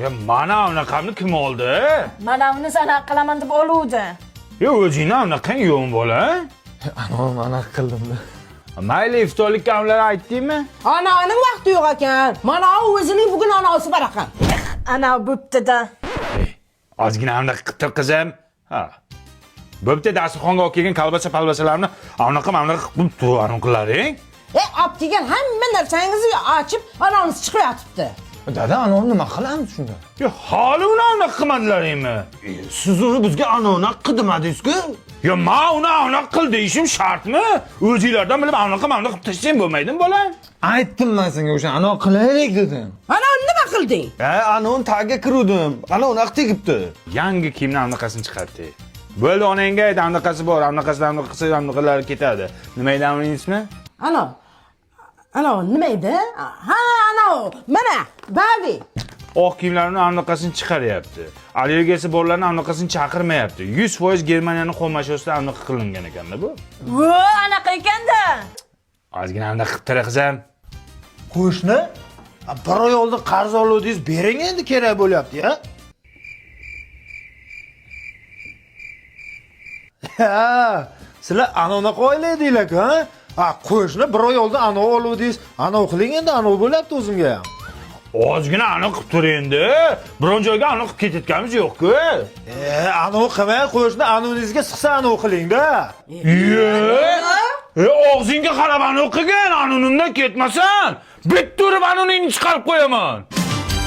Ya mana unaqamni kim oldi? Mana uni sana qilaman deb oluvdi. Ya o'zingni unaqang yo'q bola. Anom anaqa qildimda. Mayli iftorlikka ularga aytdingmi? Ananing vaqti yo'q ekan. Mana u o'zining bugun anasi bor ekan. Ana bo'pti-da. Ozgina anaqa qilib tur qizim. Ha. Bo'pti, dasturxonga olib kelgan kolbasa palbasalarni anaqa manaqa qilib tur, anaqa qilaring. E, olib kelgan hamma narsangizni ochib, anangiz chiqib yotibdi. Dada, anom nima qilamiz shunda? Ya hali uni anaqa qilmadilaringmi? Siz uni bizga anona qildimadingiz-ku? Ya man uni anaqa qil deyishim shartmi? O'zinglardan bilib anaqa manaqa qilib tashlasang bo'lmaydimi bola? Aytdim man senga o'sha ano qilaylik dedim. Ana nima qilding? Ha, anon tagiga kiruvdim. Ana unaqa tegibdi. Yangi kiyimni anaqasini chiqardi. Bo'ldi, onangga ayt, anaqasi bor, anaqasidan anaqasi anaqalari ketadi. Nima edi uning ismi? Ana. Ana nima edi? Ha, ana mana, Bavi. Oq kiyimlarni anaqasini chiqaryapti. Allergiyasi borlarni anaqasini chaqirmayapti. 100% Germaniyani xomashosida anaqa qilingan ekanda bu. Vo, anaqa ekanda. Ozgina anaqa qilib tur qizim. Qo'shni, bir oy oldin qarz oluvdingiz, bering endi kerak bo'lyapti, ya. Ha, sizlar anonaqa oila edinglar-ku, ha? Ha, qo'shni bir oy oldin anov oluvdingiz, anov qiling endi, anov bo'lyapti o'zimga ham. Ozgina anaqa qilib tur endi. Biron joyga anaqa qilib ketayotganimiz yo'q-ku. E, anov qilmay qo'shni anovingizga siqsa anov qiling-da. Ye! E, og'zingga qarab anaqa qilgin, anunimdan ketmasan, bitta urib anuningni chiqarib qo'yaman.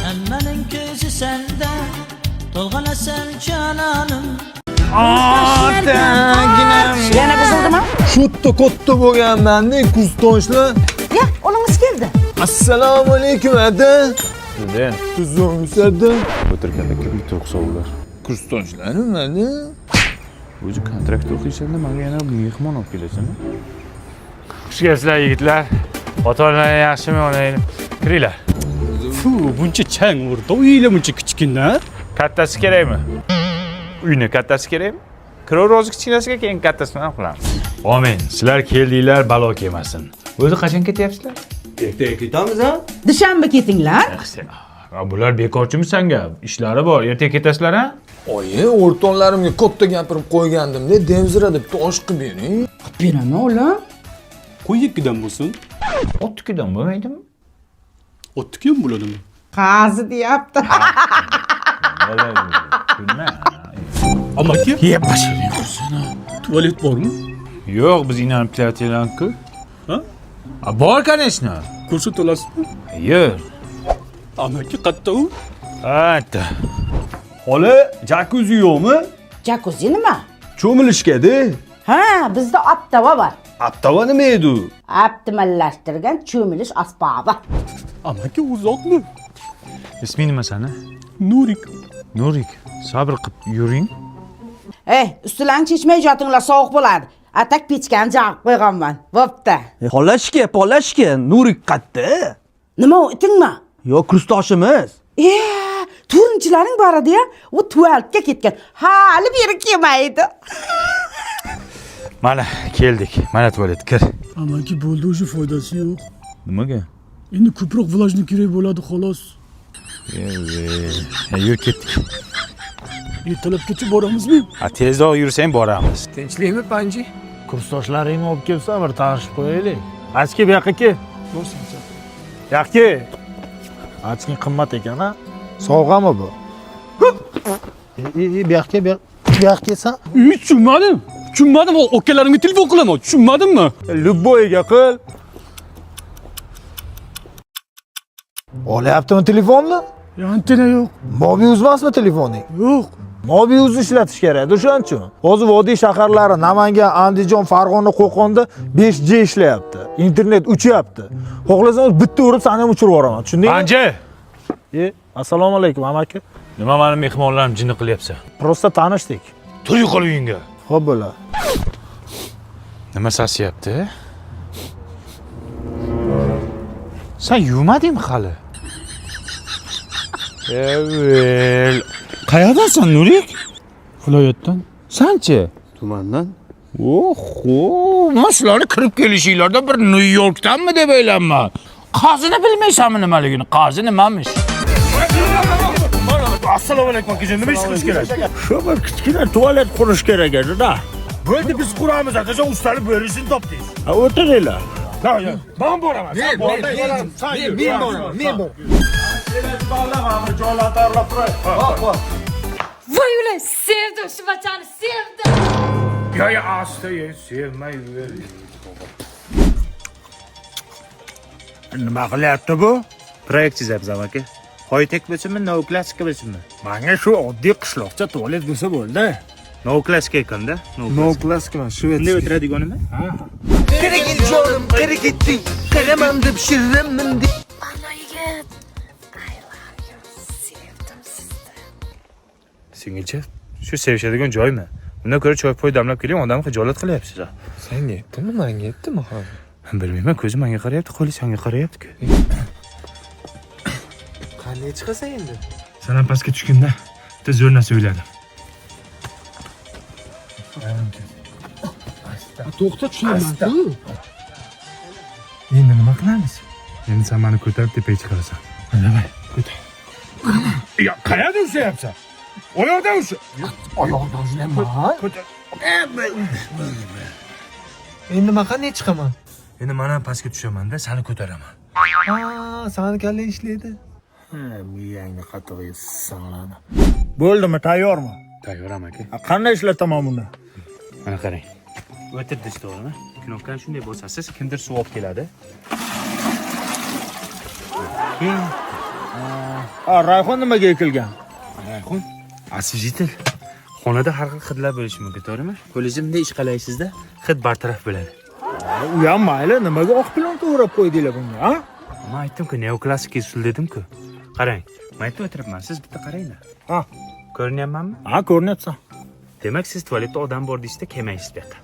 Hammaning ko'zi senda, to'lg'anasan jononim. Otaginam. Yana buzildimi? Katta katta bo'lganman-da, kustoshlar. Ya, o'g'lingiz keldi. Assalomu alaykum ada. Student, Tuzukmisiz ada? o'tirganda kim turqsa ular. Kursdoshlarim ada. O'zi kontrakt o'qiysanda menga yana mehmon olib kelasan. Xush kelibsizlar yigitlar. Ota-onalar yaxshimi, onanglar? Kiringlar. Fu, buncha chang urdi. Uylar buncha kichkina. Kattasi kerakmi? Uyni kattasi kerakmi? Kiraver o'zi kichkinasiga, keyin kattasini ham qilamiz. Amin. Sizlar keldinglar, balo kelmasin. O'zi qachon ketyapsizlar? Ertaga ketamiz, ha? Dushanba ketinglar. Ha, bular bekorchimi sanga? Ishlari bor. Ertaga ketasizlar, ha? Oyi, o'rtoqlarimga katta gapirib qo'ygandim-da, demzira deb tosh qilib bering. Qilib beraman, o'g'lim. Qo'y ikkidan bo'lsin. Otnikidan bo'lmaydimi? O'tniki ham bo'ladimi? Qazi deyapti. Kulma. Amaki, Yeb boshiring qursin. tualet bormi? Yo'q, biz inanib kelayotganku. Ha? Ha, bor, конечно. Ko'rsata olasizmi? Yo'q. Amaki, qatta u? Aytdi. Xola, jakuzi yo'qmi? Jakuzi nima? Cho'milishga-da. Ha, bizda optava bor. Aptava nima edi u? Optimallashtirgan cho'milish asbobi. Amaki, uzoqmi? Isming nima sani? Nurik. Nurik. Sabr qilib yuring. Ey, ustilarni chechmay yotinglar, sovuq bo'ladi. Atak pechkani yoqib qo'yganman. Bo'pti. Xolashka, polashka, Nurik qatta? Nima u, itingmi? Yo'q, kursdoshimiz. E, to'rtinchilaring bor edi-ya, u tualetga ketgan. Hali beri kelmaydi. Mana keldik. Mana tualet kir. Amaki, bo'ldi o'sha foydasi yo'q. Nimaga? Endi ko'proq vlajni kerak bo'ladi xolos. Yur ketdik. Ertalabgacha boramizmi? Ha, tezroq yursang boramiz. Tinchlikmi, Panji? Kursdoshlaringni olib kelsan bir tanishib qo'yaylik. Achki bu yoqqa kel. Yoqqa kel. Achking qimmat ekan a? Sovg'ami bu? E, bu yoqqa kel, bu yoqqa kelsan. Uy, tushunmadim. Tushunmadim. Akalarimga telefon qilaman. Tushunmadimmi? Любойga qil. Olyaptimi telefonni? Antena yo'q. Mobi uzmasmi telefoning? Yo'q. Mobi uzni ishlatish kerak, o'shaning uchun. Hozir vodiy shaharlari Namangan, Andijon, Farg'ona, Qo'qonda 5G ishlayapti. Internet uchyapti. Xohlasam bitta urib seni ham uchirib yuboraman. Tushundingmi? Panja! E, assalomu alaykum amaki. Nima mani mehmonlarim jinni qilyapsan? Prosta tanishdik. Tur yo'qol uyingga. Xo'p bo'ladi. Nima sasiyapti? Sen yuvmadingmi hali? Evel. Qayerdansan Nurik? Viloyatdan. Sanchi? Tumandan. Oho, man shularni kirib kelishinglarda bir Nyu Yorkdanmi deb o'ylayman. Qazini bilmaysanmi nimaligini? Qazi nimamish? Assalomu alaykum akajon, nima ish qilish kerak? Shu bir kichkina tualet qurish kerak edi-da. Bo'ldi, biz quramiz akajon, ustani bo'risini topdingiz. Ha, o'tiringlar. Men boraman. Sen bor. Men boraman, men boraman. Joylarni tayyorlab turay. Voy ular, sevdim shu bachani, sevdim. Ya ya asta ye, sevmay yur. Nima qilyapti bu? Proyekt chizyapmiz aka. High-tech bo'lsinmi, neoklassika bo'lsinmi? Menga shu oddiy qishloqcha tualet bo'lsa bo'ldi. Neoklassika ekanda. No klassika, shved. Bunday o'tiradiganimi? Qara jonim, qara ketding. Qaramam deb shirinman deb. Ana yigit. I love you. Sevdim sizni. Singilcha, shu sevishadigan joymi? Undan ko'ra choy poy damlab keling, odamni xijolat qilyapsiz. Senga aytdimi, menga aytdimi hozir? Bilmayman, ko'zi menga qarayapti, qo'li senga qarayapti-ku. Qanday chiqasan endi? Sen ham pastga tushganda bitta zo'r narsa o'yladim. To'xta, tushaman-ku. Endi nima qilamiz? Endi sen meni ko'tarib tepaga chiqarasan. Давай, ko'tar. Ya, qayerda ushlayapsan? Oyoqdan usha. Oyoqdan ushlayman. Ko'tar. Endi men qanday chiqaman? Endi men ham pastga tushaman-da, seni ko'taraman. Ha, sani kallang ishlaydi. Ha, miyangni qattiq yeysan. Bo'ldimi, tayyormi? Tayyoram aka. Ha, qanday ishlataman buni? Mana qarang. O'tirdiz, to'g'rimi? Knopkani shunday bosasiz, kimdir suv olib keladi. Keyin Ha, rayhon nimaga ekilgan? Rayhon освежитель. Xonada har xil hidlar bo'lishi mumkin, to'g'rimi? Qo'lingizni bunday ishqalaysizda, hid bartaraf bo'ladi. U ham mayli, nimaga oq plyonka o'rab qo'ydinglar bunga, ha? Men aytdim-ku, neoklassik usul dedim-ku. Qarang, men aytib o'tiribman, siz bitta qaranglar. Ha. Ko'rinyapmanmi? Ha, ko'rinyapsan. Demak, siz tualetda odam bor deyishda kelmaysiz bu yoqqa.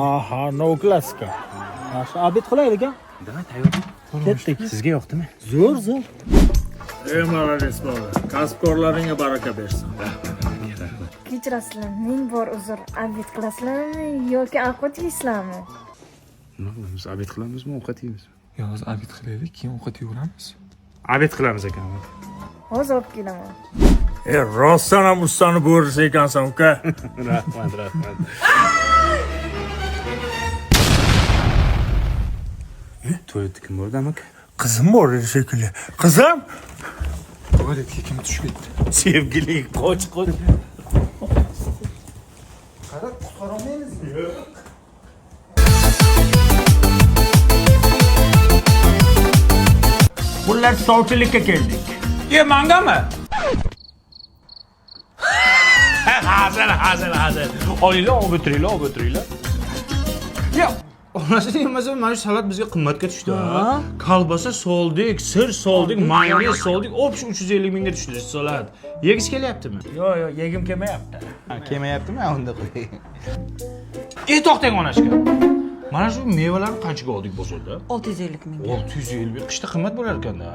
Aha, neoklassika. Yaxshi, обед qilaylik, a? Давай, tayyormi? Ketdik. Sizga yoqdimi? Zo'r, zo'r. Ey, молодец bola. Kasb-korlaringga baraka bersin. Kechirasizlar, ming bor uzr. Обед qilasizlarmi yoki ovqat yeysizlarmi? Nima qilamiz? Обед qilamizmi, ovqat yeymizmi? Yo, hozir обед qilaylik, keyin ovqat yeveramiz. Обед qilamiz ekan. Hozir olib kelaman. E, rostdan ham ustani bo'risi ekansan, uka. Rahmat, rahmat. Tualetda kim bordi aka? Qizim bor edi shekilli. Qizim? Tualetga kim tushib ketdi? Sevgili, qoch, qoch. Qara, qutqara olmaymizmi? Yo'q. Bular sovchilikka keldik. E, mangami? Hazil, hazil, hazil. Olinglar, olib o'tiringlar, olib o'tiringlar. Ya, onasi yemasa mana shu salat bizga qimmatga tushdi. Kolbasa soldik, sir soldik, mayonez soldik, общий 350 mingga tushdi shu salat. Yegisi kelyaptimi? Yo'q, yo'q, yegim kelmayapti. Kelmayaptimi? Unda qo'y. E, to'xtang onashka. Mana shu mevalarni qanchaga oldik bozorda? 650 ming. 650 ming. Qishda qimmat bo'lar ekanda.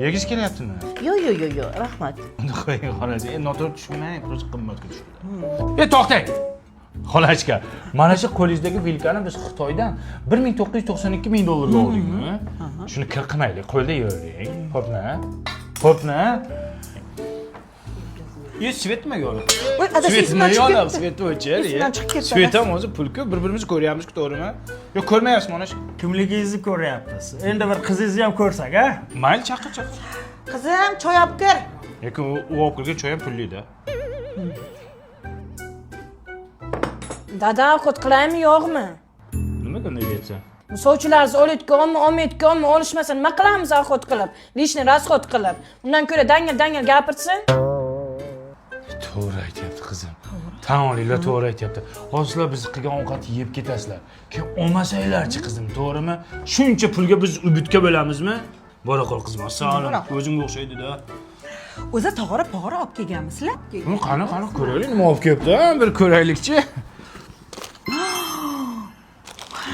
Yegisi kelyaptimi? Yo'q, yo'q, yo'q, yo'q, rahmat. Unda qo'ying xolasi. E, noto'g'ri tushunmang, просто qimmatga tushdi. E, to'xtang. Xolachka, mana shu qo'lingizdagi vilkani biz Xitoydan 1992 ming dollarga oldikmi? Shuni kir qilmaylik, qo'lda yeyvering. Xo'pmi? Xo'pmi? E, свет nimaga yorib? Voy, adasi Свет esimdan nima chiqib yonadi? ketdi. Свет o'chir. Esimdan chiqib ketdi. Свет ham o'zi pulku, bir-birimizni ko'ryapmiz-ku, to'g'rimi? Yo'q, ko'rmayapsizmi ona? Kimligingizni ko'ryapmiz. Endi bir qizingizni ham ko'rsak, a? Mayli, chaqir, chaqir. Qizim, choy olib kir. Lekin u olib kirgan choy ham pulli-da. Dada, ovqat qilaymi yo'qmi? Nimaga unday deyapsan? Sovchilarimiz olayotganmi, olmayotganmi, olishmasa nima qilamiz ovqat qilib? Лишний расход qilib. Undan ko'ra dangal dangal gapirsin. To'g'ri aytyapti qizim. Tan olinglar, to'g'ri aytyapti. Hozir sizlar biz qilgan ovqatni yeb ketasizlar. Keyin olmasanglarchi qizim, to'g'rimi? Shuncha pulga biz убытка bo'lamizmi? Bora qol qizim, assalomu. O'zimga o'xshaydi-da. O'zi tog'ora pog'ora olib kelganmisizlar? Buni qani, qani ko'raylik, nima olib kelibdi, ha? Bir ko'raylikchi.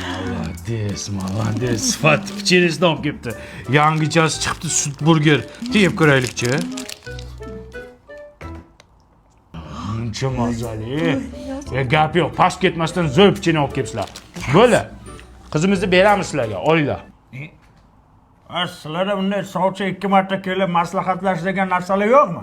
Молодец, молодец. Sifat pechenesidan olib kelibdi. Yangichasi chiqibdi, sut burger. Yeb ko'raylikchi. Muncha mazali. E, gap yo'q, past ketmasdan zo'r pechenye olib kelibsizlar. Bo'ldi. Qizimizni beramiz sizlarga, olinglar. Sizlarda bunday sovchi 2 marta kelib maslahatlash degan narsalar yo'qmi?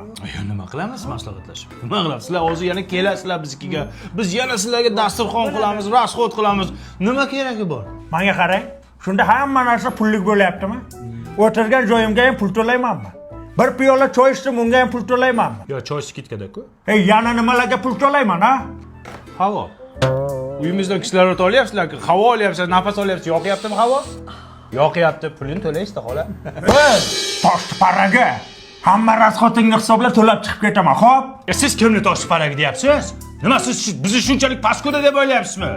Nima qilamiz maslahatlashib? Nima qilamiz? Sizlar hozir yana kelasizlar biznikiga. Biz yana sizlarga dasturxon qilamiz, расход qilamiz. Nima keragi bor? Menga qarang, shunda hamma narsa pullik bo'lyaptimi? O'tirgan joyimga ham pul to'laymanmi? Bir piyola choy ichdim, unga ham pul to'laymanmi? Yo, choy скидка da-ku. Ey, yana nimalarga pul to'layman, ha? Havo. Uyimizdan kislorod olyapsizlar-ku, havo olyapsizlar, nafas olyapsiz. Yoqyaptimi havo? Yoqyapti, pulini to'laysiz xola. Ey, toshni paraga. Hamma расход ingni hisoblab to'lab chiqib ketaman, xo'p? Ya siz kimni toshni paragi deyapsiz? Nima siz bizni shunchalik паскуда deb o'ylayapsizmi?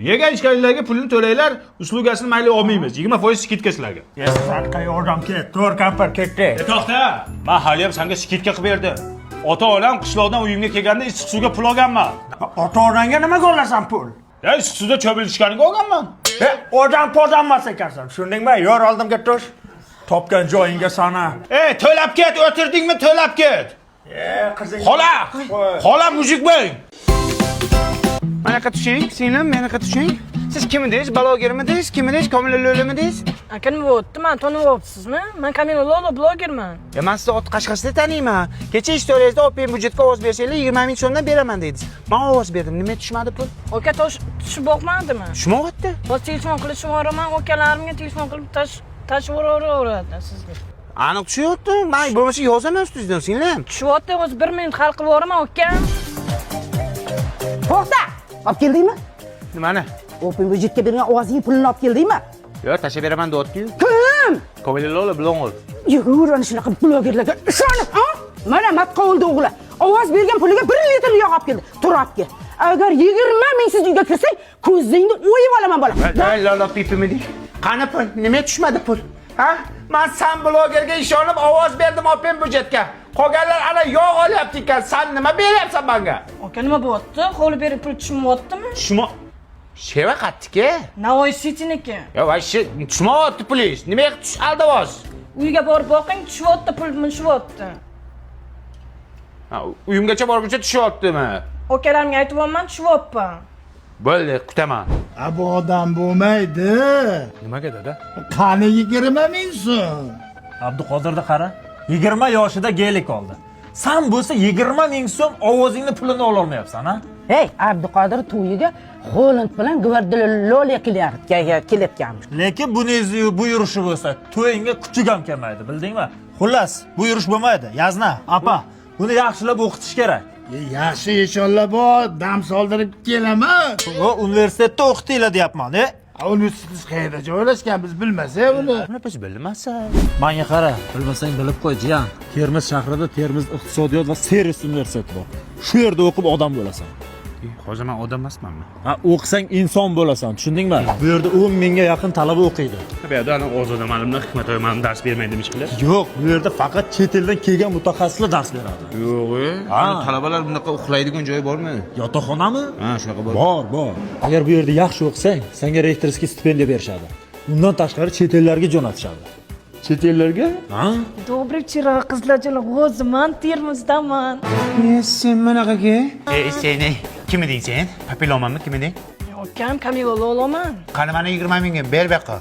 Yegan ichganlarga pulini to'langlar, услуга sini mayli olmaymiz. 20% скидка sizlarga. Sadqa yordam ket, to'rt kampir ketdi. E to'xta, men hali ham senga скидка qilib berdim. Ota-onam qishloqdan uyimga kelganda issiq suvga pul olganman. Ota-onangga nimaga olasan pul? Ya issiq suvda cho'milishganiga olganman. E, odam podam emas ekansan, tushundingmi? Yor oldimga tush. Topgan joyingga sana. Ey, to'lab ket, o'tirdingmi, to'lab ket. E, qizing. Xola, xola мужик bo'ling. Manaqa tushing, singlim, manaqa tushing. Siz kim edingiz? Blogermidingiz? Kim edingiz? Komila Lo'limidingiz? Aka, nima bo'lyapti? Mani taniyapsizmi? Man Kamila Lolo blogerman. Ya men sizni ot qashqasida taniyman. Kecha istoriyangizda Open budjetga ovoz bersanglar 20 ming so'mdan beraman dedingiz. Men ovoz berdim. Nima tushmadi pul? Aka, tosh tushib boqmadimi? Tushmayapti. Hozir telefon qilishib yuboraman, akalarimga telefon qilib tash tashlab sizga. Aniq tushyapti. Men bo'lmasa yozaman ustingizdan, singlim. Tushyapti, hozir 1 minut hal qilib yuboraman, ukam. To'xta! Olib keldingmi? Nimani? Open budjetga bergan ovozing pulini olib keldingmi? Yo'q, tashlab beraman deyapti-yu. Kim? Komila Lola bloger. Yur, ana shunaqa blogerlarga ishonib, ha? Mana Matqovulda o'g'li ovoz bergan puliga 1 litr yog' olib keldi. Tur olib kel. Agar 20 mingsiz uyga kirsang, ko'zingni o'yib olaman bola. Voy Lola pipimidi. Qani pul? Nima tushmadi pul? Ha? Men san blogerga ishonib ovoz berdim Open budjetga. Qolganlar ana yog' olyapti ekan. San nima beryapsan menga? Aka, nima bo'lyapti? Hovli berib pul tushmayaptimi? Tushma. Sheva qattiki? Navoiy City'niki. Yo, вообще tushmayapti pulingiz. Nimaga tush aldavoz? Uyga borib boqing, tushyapti pul, tushyapti. Ha, uyimgacha borguncha tushyaptimi? Akalarimga aytyapman, tushyapman. Bo'ldi, kutaman. A bu odam bo'lmaydi. Nimaga dada? Qani 20 ming so'm? Abduqodirni qara, 20 yoshida gelik oldi. San bo'lsa 20 ming so'm ovozingni pulini ololmayapsan, ha? Hey, Abduqodir to'yiga Holland bilan Gvardiola kelayotganmish. Lekin buni bu yurishi bo'lsa, to'yingga kuchuk ham kelmaydi, bildingmi? Xullas, bu yurish bo'lmaydi. Yazna, apa, buni yaxshilab o'qitish kerak. E, yaxshi eshonlar bor, dam soldirib kelaman. U universitetda o'qitinglar deyapman, e? A, universitet qayerda joylashgan biz bilmasak uni. Buni biz bilmasak. Menga qara, bilmasang bilib qo'y, jiyan. Termiz shahrida Termiz iqtisodiyot va servis universiteti bor. Shu yerda o'qib odam bo'lasan. Hozir men odam emasmanmi? Ha, o'qisang inson bo'lasan, tushundingmi? Bu yerda 10 mingga yaqin talaba o'qiydi. Bu yerda ana Ozoda ma'lumlar, Hikmat oy ma'lum dars bermaydi hech qilib. Yo'q, bu yerda faqat chet eldan kelgan mutaxassislar dars beradi. Yo'q, e. Talabalar bunaqa uxlaydigan joyi bormi? Yotoqxonami? Ha, shunaqa bor. Bor, bor. Agar bu yerda yaxshi o'qisang, senga ректорский stipendiya berishadi. Undan tashqari chet ellarga jo'natishadi. Chet ellarga? Ha? Добрый вчера, qizlarjon, hozir man Termizdaman. Sen bunaqaga? E, seni kim eding sen? Papillomami kim eding? Ukam, Kamila Loloman. Qani mana 20 mingga ber bu yoqqa.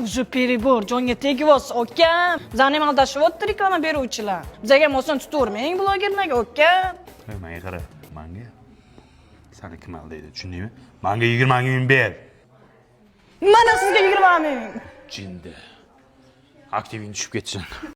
Уже перебор, jonga tegyapsiz, ukam. Bizani ham aldashyapti reklama beruvchilar. Bizaga ham oson tutavermang blogerlarga, ukam. Ey, menga qara, menga sani kim aldaydi, tushundingmi? Menga 20 ming ber. Mana sizga 20 ming. Jinni. Aktiving tushib ketsin.